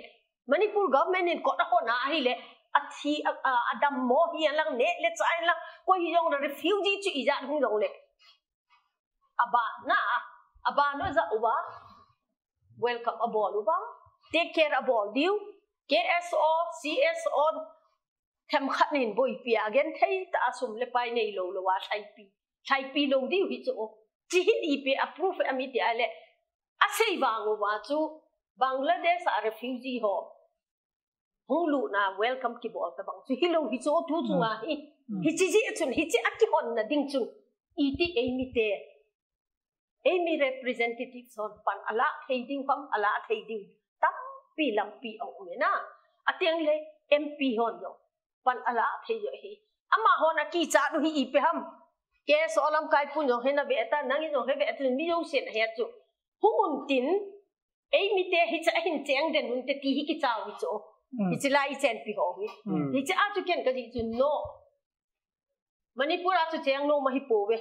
Manipur government in kot ahon a ahile, athi, a, a, adammo hihen lang, neh le chah hihen lang, koi hijongle refugee chu ijat hung jongle, abana, abana ja uva, welcome abol uva, take care abol diu, K S O, C S O, themkhat in boipi a, agenthei tah a sum le pai neilou lou a lhaipi, lhaipi lou diu hi chu. Hiche hin ipi a proof ham iti ahile, asei vang uva chu Bangladesh a refugee ho hung lutna welcome kibol tabang chu hilou hi chu tu chunga hi. Hiche jeh chun hiche a kihonna ding chun iti eimi te, eimi representative hon pan ala thei diu ham, ala thei diu tampi lampi a um e na. Ateng le M P hon jong pan ala thei jo hi. Amahon akichat u hi ipi ham. Keiho lamkai pun jong hena ve ta, nangin jong he ve ta, mi jousen he chu. Hung un tin, eimi te hiche a hin cheng den un te ti hi kicha u hi chu. Hiche lai i chenpi ho hi. Hiche a chu ken kaji chu no. Manipur a chu cheng nom ahi pouve.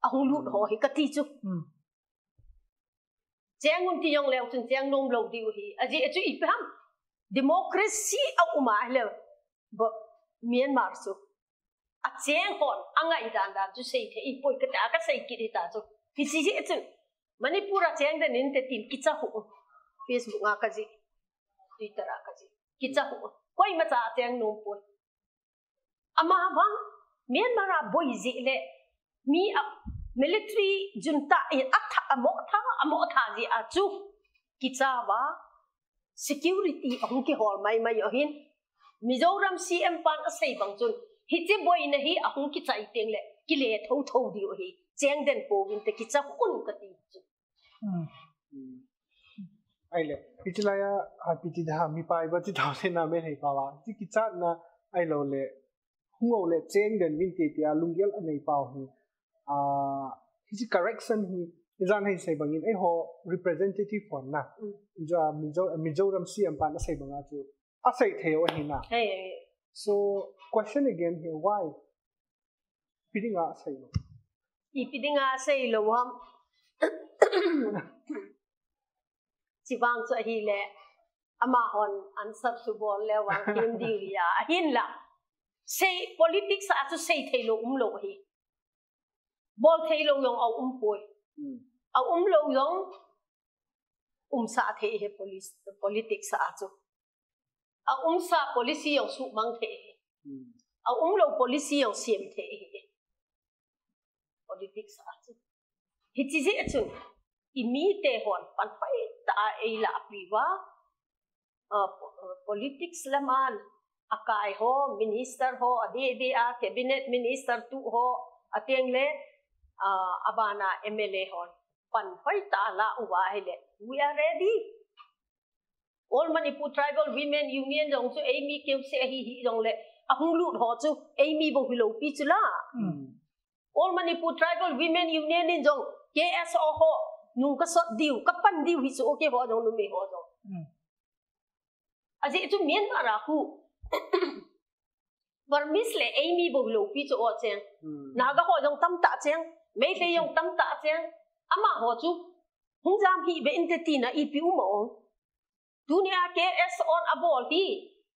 Ahung lut ho hi kati chu. Cheng un ti jong leu chun cheng nom lou diu hi. Ajeh chu ipi ham. Democracy a um a leu. Bo Myanmar chu. Acheng hon, angai dan dan chu seithei poi kati a kasei kit hita chu. Hiche jeh chun. Manipur a cheng den in te tin kicha u. Facebook a kaji. Twitter a kaji. Kicha u. Koimacha cheng nom poi. Amavang, Myanmar a boi jeh le, mi a military junta in atha, amo tha, amo tha jeh a chu. Kicha uva, security ahung kihol maimai u ahin. Mizoram C M pan asei bang chun, hiche boina hi ahung kichai teng le, kile thotho diu ahi. Cheng den pouvin te kicha un kati chu. Ahile, hiche lai a, ipi ti da, mipa iva ti thao se na me thei pa va. Ti kichatna, ahilou le, hung ou le, cheng den vin te tia, lunggel anei pau hi. Ah, hiche correction hi, ijat hi sei bang in, eiho representative hon na. Ija Mizo, Mizoram C M pan asei bang a chu. Asei thei u ahi na. Hey. So, question again here, why? Ipi dinga asei lou. Ipi dinga asei lou ham. Chivang chu ahile, amahon answer chu bol le vang kim diu ahi a. Ahinla. Sei politics a chu sei thei lou um lou ahi. Bol thei lou jong a um poi. A um lou jong umsa thei he police, politics a chu. A umsa policy jong sumang thei he. A um lou policy jong siam thei he. Politics a chu. Hiche jeh chun, i mite hon pan hoi ta a eila pi uva, ah, po-, ah, politics lam a akai ho, minister ho, adeh deh a cabinet minister tu ho, ateng le, ah, abana M L A hon pan hoi ta a la uva ahile, we are ready. All Manipur Tribal Women Union jong chu eimi keu se ahi hi jong le, ahung lut ho chu eimi bou hilou pi chu la. All Manipur Tribal Women Union in jong K S O ho nung kasot diu, kapan diu hi chu, okay ho jong, numei ho jong. Ajeh chu Myanmar a khu Burmese le eimi bou lou pi chu o cheng. Naga ho jong tamtah cheng, Meitei jong tamtah cheng. Amaho chu hung jam hih beh inte tina ipi um a ong. Tunia K S O in abol hi,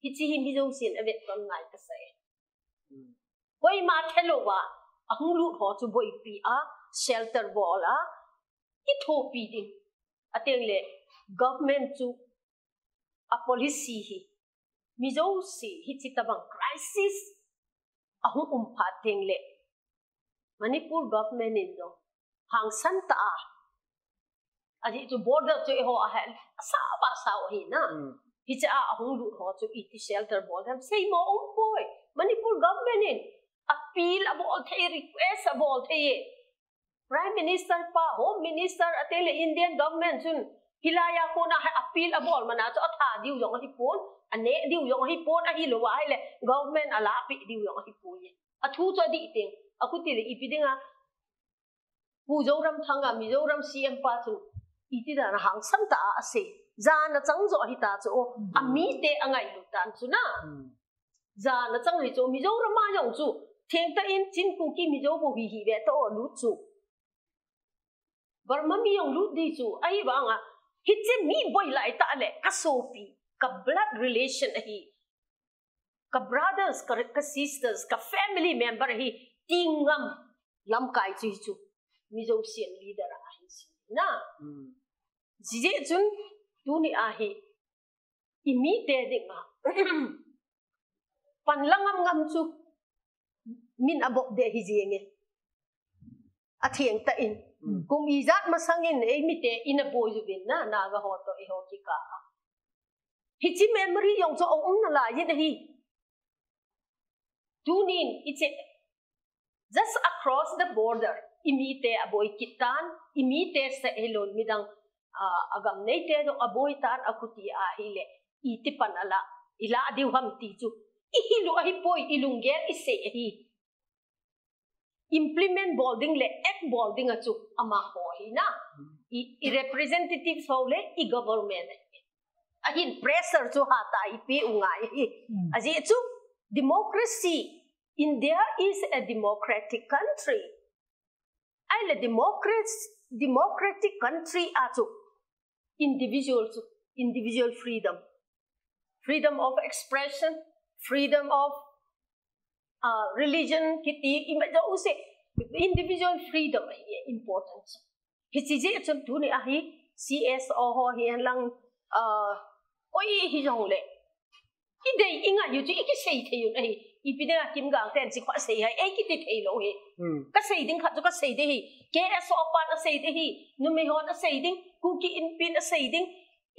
hiche hi mi jousen avet lhon ngai kasei. Koima thelou a, ahung lut ho chu boipi a, shelter bol a, kithopi ding. Ateng le, government chu a policy hi, mi jouse hiche tabang crisis ahung um phat teng le, Manipur government in jong hangsan tah a, ajeh chu border chu eiho a hel, asao asao ahi na. Hiche a ahung lut ho chu iti shelter bol dem, seimo um poi. Manipur government in appeal abol thei, request abol thei e. Prime Minister pa, Home Minister, ateng le Indian government chun hilai a kona hi appeal abol man a chu atha diu jong ahipon, aneh diu jong ahipon, ahilou ahile government alahpeh diu jong ahipoi. Athu chu adih teng, akhuti le ipi dinga Pu Zoramthanga, Mizoram C M pa chun iti dan a hangsan tah a asei. Jana chang jo ahita chu o, amite angailut dan chu na. Jana chang hi chu, Mizoram a jong chu, thengtah in Chin Kuki Mizo bou hi hi ve ta o lut chu. Burma mi jong lut di chu, ahivanga, hiche mi boi lai tah le, kasopi, ka blood relation ahi. Ka brothers, ka, ka sisters, ka family member ahi, ti ngam lamkai chu hi chu. Mizo C M leader ahi si na. Jijeh chun, tuni ahi, imite dinga panla ngam ngam chu min abop deh hi jeng e. Athengtah in. Kum ijat masang in eimite ina boi uvin na, Naga ho toh eiho kikah a. Hichi memory jong chu aum nalai jin ahi. Tunin iche just across the border, imite aboi kit tan, imite seh hilou midang, ah, agam neite jong aboi tan akhuti ahile, iti pan ala, ila diu ham ti chu. Ihilu ahipoi, ilunggel isei ahi. Implement bol ding le act bol ding a chu amaho ahi na. I, i representatives ho le i government ahi. Ahin pressure chu hatah a ipi u ngai ahi. Ajeh chu democracy, India is a democratic country. Ahile democracy, democratic country a chu individual chu, individual freedom, freedom of expression, freedom of, uh, religion, kiti ima jouse individual freedom ahi important chu. Hichi jeh chun tuni ahi C S O ho hi lang, uh, oi hijongle. Idei ingai u chu ikisei thei u ahi. Ipi dinga Kimgang ten chi kho sei hai, ei kiti thei lou hi. Kasei ding khat chu kasei ding ahi. K S O pan asei ding ahi. Numei hon asei ding. Kuki Inpin asei ding.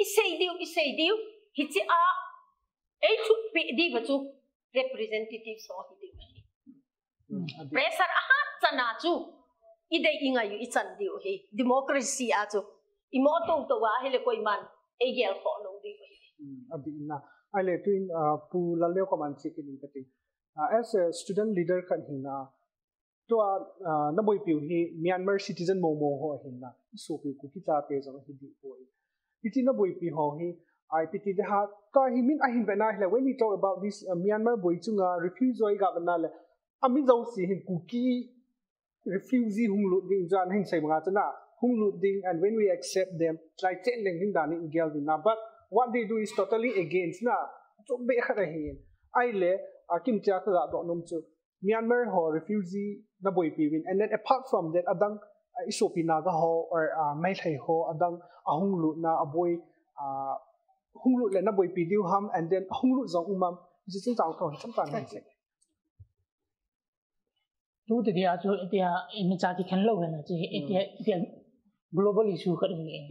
Isei diu, isei diu. Hichi a ei thutpeh diu va chu representative ho hi ding ahi. Pressure ahat chan a chu idei ingai u ichan diu ahi. Democracy a chu imo tou tou ahile koiman eigel khoh lou diu ahi. Abina. Ahile tuin, ah, Pu Lalleo kaman chi kit in kati. Ah, as a student leader khat hina, tua, ah, naboipiu hi Myanmar citizen momo ho hina, isopiu Kuki chate jong hi dipoi. Hichi naboipi ho hi, ipi ti ding ham, tua hi min ahin vena hile, when we talk about this, uh, Myanmar boi chunga refugee ho iga vena le, ami jouse hin Kuki refugee hung lut ding jan hin sei manga chana, hung lut ding, and when we accept them, lai chen leng hin dan in gel ding na. But what they do is totally against na. Chu be khat ahi. Ahile, akim chia kaga doh nom chu. Myanmar ho refugee naboipi uvin, and then apart from that, adang, uh, isopi Naga ho or, uh, Meitei ho adang ahung lut na aboi, uh, hung lut le naboipi diu ham, and then hung lut jong um am, hichi chungchang thong hi chomcha nahin sei. Tu te dia chu, tia, imacha kikhen lou hena chi, tia, tia global issue khat hi.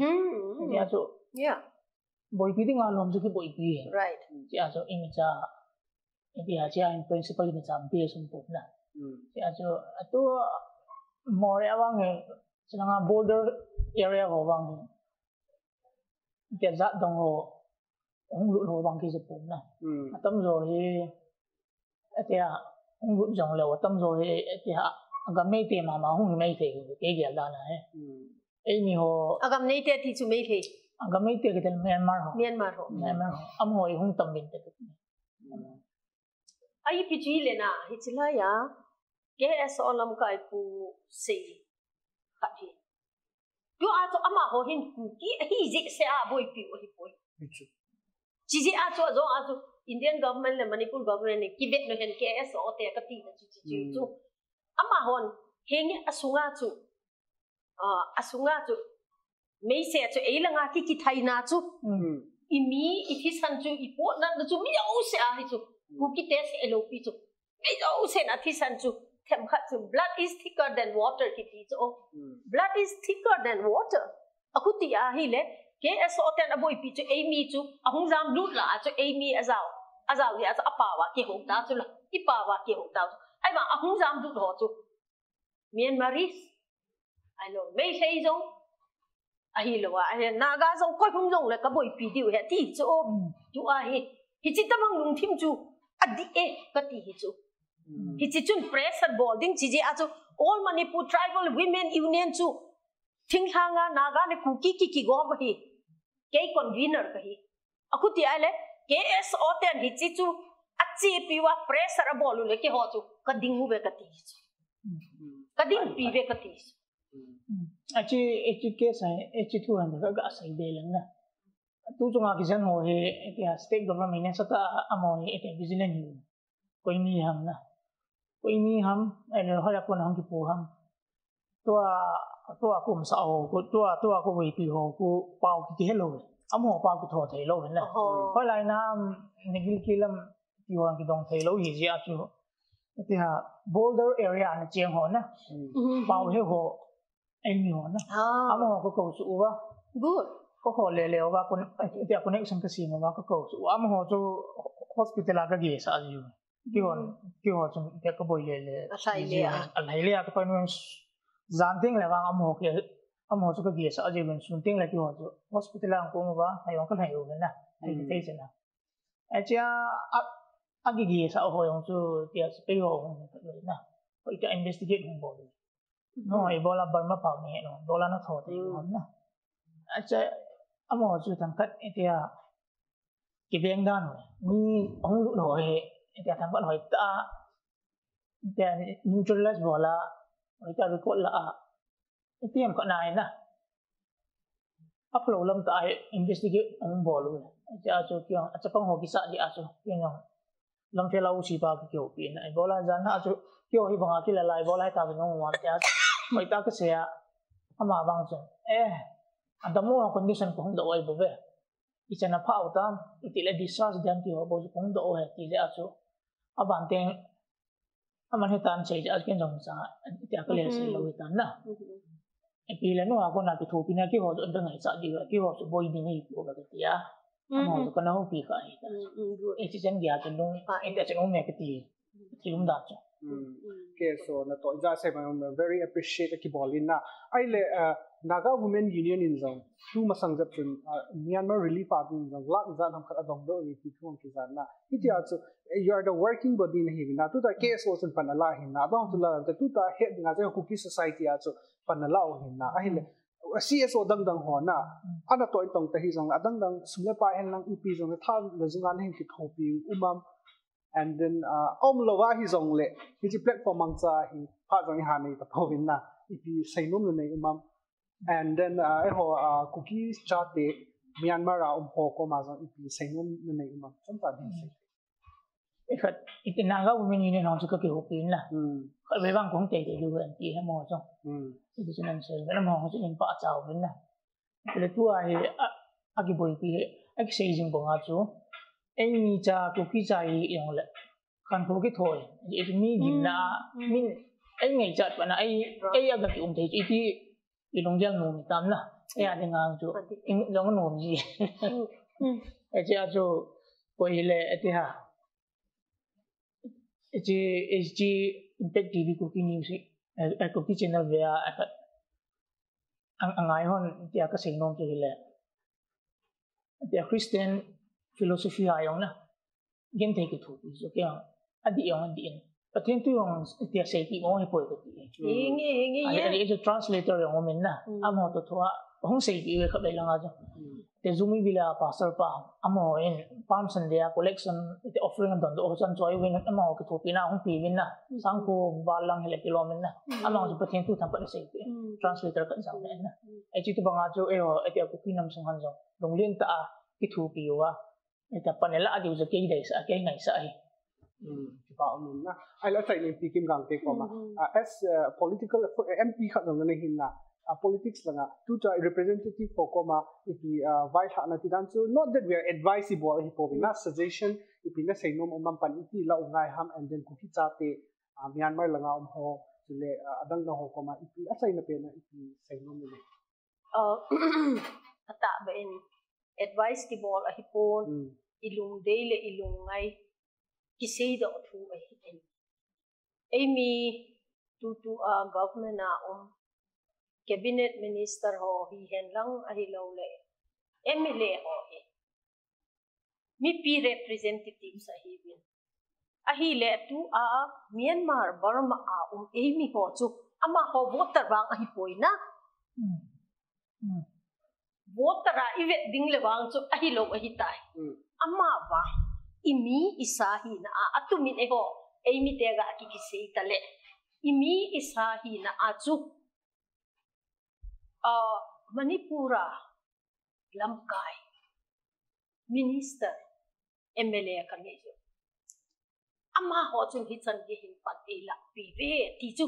Tia chu, boipi dinga lom chu kiboipi. Right. Tia chu, imacha, tia, tia in principle imacha base um pon na. Tia chu, atu, more awang e, chulanga border area ho vang e. Tia jat dong ho, hung lut ho vang kija pon na. Atamjo hi, tia, hung lut jong leu, atamjo hi, tia, agam neite mama hung hi Meitei hi, kei gel dan a hi. Eimi ho. Agam neite ti chu Meitei. Agam neite kiti Myanmar ho. Myanmar ho. Myanmar ho. Amaho hi hung tam uvin te. Ahi pi chu hile na, hichi laiya, K S O lamkai pu sei khat hi. Tua chu amaho hin Kuki ahi jeh seh a boipiu ahipoi. Hichu. Chi jeh a chu, ajong a chu, Indian government le Manipur government in kivet nu hen K S O te kati na chu, chi, chi chu. Amahon, henge asunga chu, ah, asunga chu, meise chu, ei langa ki, kithaina chu. Imi, ithisan chu, ipotna chu, mi jouse ahi chu. Kuki te seh lou pi chu. Mi jousen athisan chu, themkhat chu, blood is thicker than water kiti chu. Blood is thicker than water. Akhuti ahile, K S O ten aboipi chu, eimi chu, ahung jam lut la chu, eimi ajao. Ajao hi a chu, apao a kihou ta chu la, ipao a kihou ta chu. Ahivang, ahung jam lut ho chu. Myanmaris. Ahilou, Meitei jong. Ahilou a, ahile Naga jong koi hung jong le kaboipi diu ahi ti chu. Tua hi. Hichi tabang lungthim chu. Adih e, kati hi chu. Hichi chun pressure bol ding chi jeh a chu. All Manipur Tribal Women Union chu. Thinglhanga Naga le Kuki ki kigom ahi. Kei convener kahi. Akhuti ahile, K S O ten hichi chu achepiu a pressure abol u le keiho chu kading uve kati chu. Kadingpi uve kati chu. Achi, achi case a, achi thu han ka, ka sei de leng na. Tu chunga kijen ho hi, tia state government in sata amaho hi, tia vigilance hi. Koi mi ham na. Koi mi ham, ahile hoiya kona hung kipo ham. Tua, tua kum sa ho, ku, tua, tua ku wei pi ho, ku pao ki, kihe lou. Amaho pao kitho thei lou na. Hoilai na, um, Nagil Ki Lam, ti ho kidong thei lou hi jeh a chu. Tia, border area na cheng ho na. Pao he ho, eimi ho na. Amaho ka kou chu uva. Good. Ka ho le le uva kon, tia connection ka sem uva ka kou chu. Amaho chu hospital a ka geh sah jiu. Kihon, kihon chu tia ka boi le le. A lhai le a. A lhai le a ka pai nun jan teng le vang amaho ke, amaho chu ka geh sah jiu, sun teng le kihon chu hospital a kon uva, hai vang ka lhai uva na. Hai te te na. Ahi chia a, a geh geh sah ho jong chu tia sepai ho hung ka na. Ko ita investigate hung bol. No, ibola Burma pau ni no, bola na tho te hon na. Acha, amaho chu thangkhat itia kiveng dan ho. Mi hung lut ho hi, itia thangkhat hoi ta. Itia neutralize bola, hoi ta record la a. Itia khat na na. Aphalou lam ta a investigate hung bol u. Acha chu kiang, achapang ho kisa di a chu, kiang. Lamphel a U C pa kihoupi na, ibola jan a chu, kihou hi banga kila lai, ibola hita chu nung wan tia, mai ta ka sei a, ama vang chu, eh, adang u condition kahung doh u ahi bou ve. Ichan apha u tam, iti le discharge ding kihou bou chu kahung doh u ahi, ti le a chu, aban teng, aman hitan sei a chu ken jong cha, tia ka le sei lou hitan na. Ipi le nu a kona kithopi na kihou chu, dang ai cha di, kihou chu boi ding ahi bou ve ka tia. Amaho chu kana houpi kha ahi ta. Ichi chan gei a chu lung, ah, ente chan um e kati. Thilum da chu. Ke so na to ja se ma very appreciate a kibol in na. Ahile, ah, Naga Women Union in jong tu masang jep chun, ah, Myanmar relief a ding jong lak jan ham khat adong doh u ti thu kijan na. Hitia chu, eh, you are the working body na hi na. Tuta K S O chun pan ala hi na. Adong chu la tuta het dinga chu Kuki society a chu pan ala u hi na. Ahile, C S O dang dang ho na, ana toh in tong ta hi jong, adang dang sum le pai hen lang ipi jong le tha le jung an hin kithopi u mam. And then, uh, um lou va hi jong le, hichi platform mangcha hi, pha jong i ha nei ta pau vin na, ipi seinom le nei u mam. And then, uh, eiho, uh, Kuki chate, Myanmar a um ho koma jong ipi seinom le nei u mam. Chomcha ding sei. Ikhat, iti Naga Women Union hong chu ka kihoupi na. Khat vei vang kong tei tei lu anti he mo chu. Iti chu nan sei, na mo chu in pa chau vin na. Le tu a hi, a, a kiboipi hi, a kisei jing banga chu. Eimi cha, Kuki cha hi jong le. Khankho kithoi. Iti mi gimna, min, ei ngaichat pa na, ei, ei a ka kium thei chu. Iti, i lunggel nom tam na. Ei a ding ang chu. I jong nom ji. Ei chi a chu, koi le, iti ha. Hichi, hichi Impact T V Kuki News hi, eh, eh, Kuki Channel ve a, eh, ang, angai hon tia ka seinom chu hile. Tia Christian philosophy a jong na. Genthei kithopi chu kei jong adih jong adih in. Pathen thu jong tia seipi mo hi poi kati. Hingi, hingi. Adi, adi chu translator jong um in na. Amaho to thua hung seipi ve khat vei langa chu. Te Zumi Villa pastor pa, amaho in Palm Sunday a collection, te offering adon doh, chan choi vin, amaho kithopi na, hung pe vin na, sangkho val lang hile kilom in na, amaho chu Pathen thu thangkhat asei te, translator khat jong in na. Hichi tu banga chu, eiho, iti a Kuki nam sung han jong, lunglen tah a, kithopi uva, iti a panela a diu chu kei deisah, kei ngaisah ahi. Kipa um in na. Ahile achaina Pi Kim Gangte koma. Ah, as, uh, political, uh, M P khat jong nahi na. Ah, politics langa. Tuta representative ho koma ipi, ah, vailhahna ti dan chu. Not that we are advisable hi poi na suggestion ipi na seinom um am pan ipi la u ngai ham and then Kuki chate, ah, Myanmar langa um ho. Chule, ah, adang na ho koma ipi achaina pen a ipi seinom le. Ah, atahbeh in advice kibol ahipon, ilungdei le ilungngai kiseidoh thu ahi. Eimi tutu a government a um cabinet minister ho hihen lang ahilou le M L A ho hi mipi representatives ahiuvin. Ahile tu a Myanmar, Burma a um eimi ho chu amaho voter vang ahipoi na. Voter a i vet ding le vang chu ahilou ahitai. Ama vang i mi i sa hina a, atumin eiho, eimi te ga ki kisei ta le. I mi i sa hina a chu, ah, Manipur a lamkai minister, M L A ka nei chu. Amaho chun hichan gei hin pan eilahpi ve ti chu.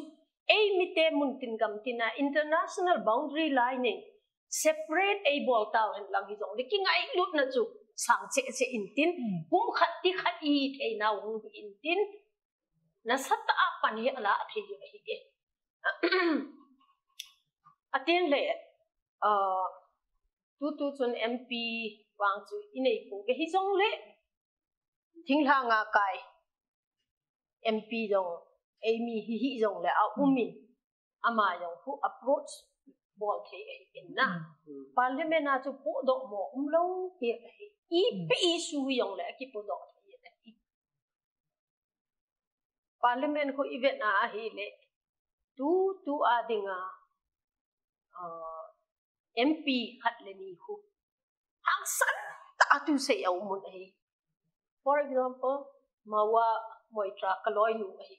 Eimi te mun tin gam tin a international boundary line in separate eibol tau hen lang hijong le kingailutna chu sang cheh cheh in tin, kum khat ti khat i thei nau hung hi in tin, nasatah a pan hi ala a thei hi ahi e. Atin le, ah, tutu chun M P vang chu inei pon kahi jongle, thinglhang a kai M P jong, eimi hihi jongle aum in, ama jong khu approach bol thei ahi in na. Parliament a chu podoh mo umlou hi ahi. Ipi issue hi jongle akipodoh thei ahi. Parliament khu i vet a ahile, tutu a dinga, ah, M P khat le ni khu hangsan tah a thusei aum un ahi. For example, Mawa Moitra kaloinu ahi.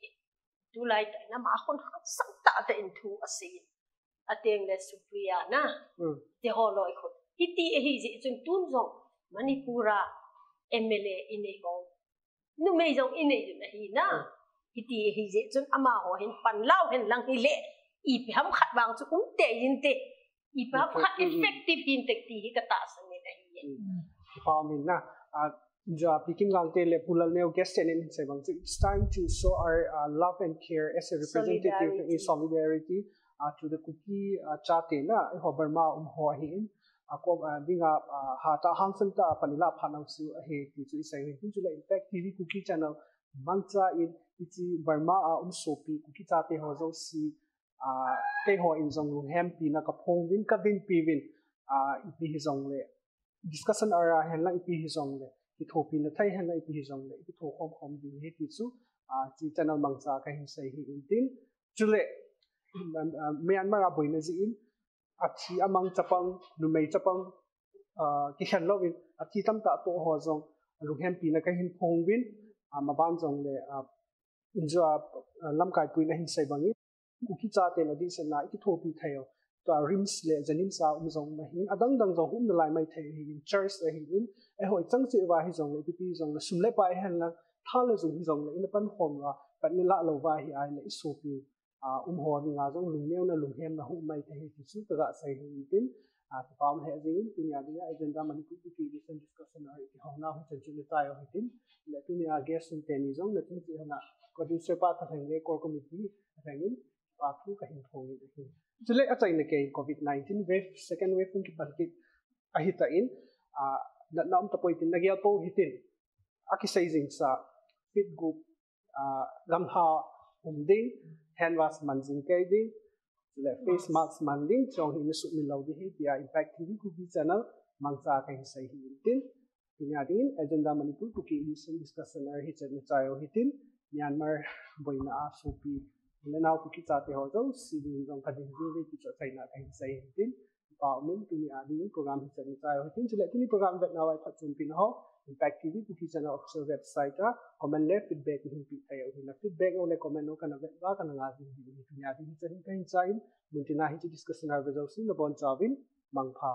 Tulai tah in ama khun hangsan tah tah in thu asei. Ateng le Supriya na. Te ho loi khun. Hiti ahi jeh chun tun jong Manipur a M L A inei ho, numei jong inei un ahi na. Hiti ahi jeh chun amaho hin pan lau hen lang hile, ipi ham khat vang chu um tei inte. Ipi ham khat effective hinte ti hi katahsan in ahi. Kipa um in na. Ah, Pi Kim Gangte le Pu Lalneo guest in sei bang chu, it's time to show our, uh, love and care as a representative in solidarity, uh, to the Kuki, uh, chate na, eiho Burma um ho ahi in. Ako, ah, dinga, ah, hatah a hangsan tah a pan ilah phat nau chu ahi ti chu isei u ahi. Chule Impact T V Kuki Channel mangcha in hiche Burma a um sopi Kuki chate ho jouse, ah, keiho in jong lunghempina kaphong uvin, kadinpi uvin, ah, ipi hijongle discussion a ra hen lang ipi hijongle, kithopina thei hen lang ipi hijongle, kitho khom khom diu ahi ti chu, ah, hiche channel mangcha kahin sei ahi in tin. Chule, ah, Myanmar a boina jeh in, athi amang chapang, numei chapang, ah, kikhen louvin, athi tamtah toh ho jong, lunghempina kahin phong uvin, ah, maban jongle, ah, injo, ah, lamkai pu in ahin sei bangin, Kuki chaten adehsetna a ikithopi thei u, tua RIMS le JNIMS a um jong ahin, adang dang jong hung um nalai mai thei ahin, church ahin, eiho ichang cheh uva hijongle, ipi pi jongle, sum le pai hen lang, tha le jung hijongle, ina pankhom uva, pan ilah lou uva ahi ahile, isopi ah, um ho dinga jong lungneona lunghemna hung um mai thei ahi ti chu kaga sei ahi in tin, ah, kipa um lheh jeng in, tunia dinga Agenda Manipur Kuki Edition discussion a i kihou nau hichan chu nachai u hitin, le tunia guest um teni jong nachung cheh hen a producer pa Thalheng le core committee Thalheng in kipa thu kahin phong in ahi. Chule achaina kei in COVID nineteen wave, second wave hung kipan kit ahi tan, ah, natna um tapoi tin nagel pou hitin, akisei jing sa, feet gup, ah, gamla um ding, hand wash man jing kei ding, le face mask man ding, chong hi nasuhmil lou ding ahi, tia Impact T V Kuki Channel mangcha kahin sei ahi in tin. Tunia dingin Agenda Manipur Kuki Edition discussion a hichan nachai u hitin, Myanmar boina a sopi u le nao Kuki chate ho jouse dingin jong kadin jing uve ti chu achaina kahin sei ahi in tin. Kipa um in, tunia dingin program hichan nachai u hitin, chule tuni program vetna uva iphatchompi nau ho Impact T V Kuki Channel official website a comment le feedback nahin pe thei u ahi, na feedback ho le comment ho kana vet uva kana ngai jing u ahi. Tunia dingin hichan hin kahin chai in, muntina hiche discussion a ve jouse nabonchauvin mangpha.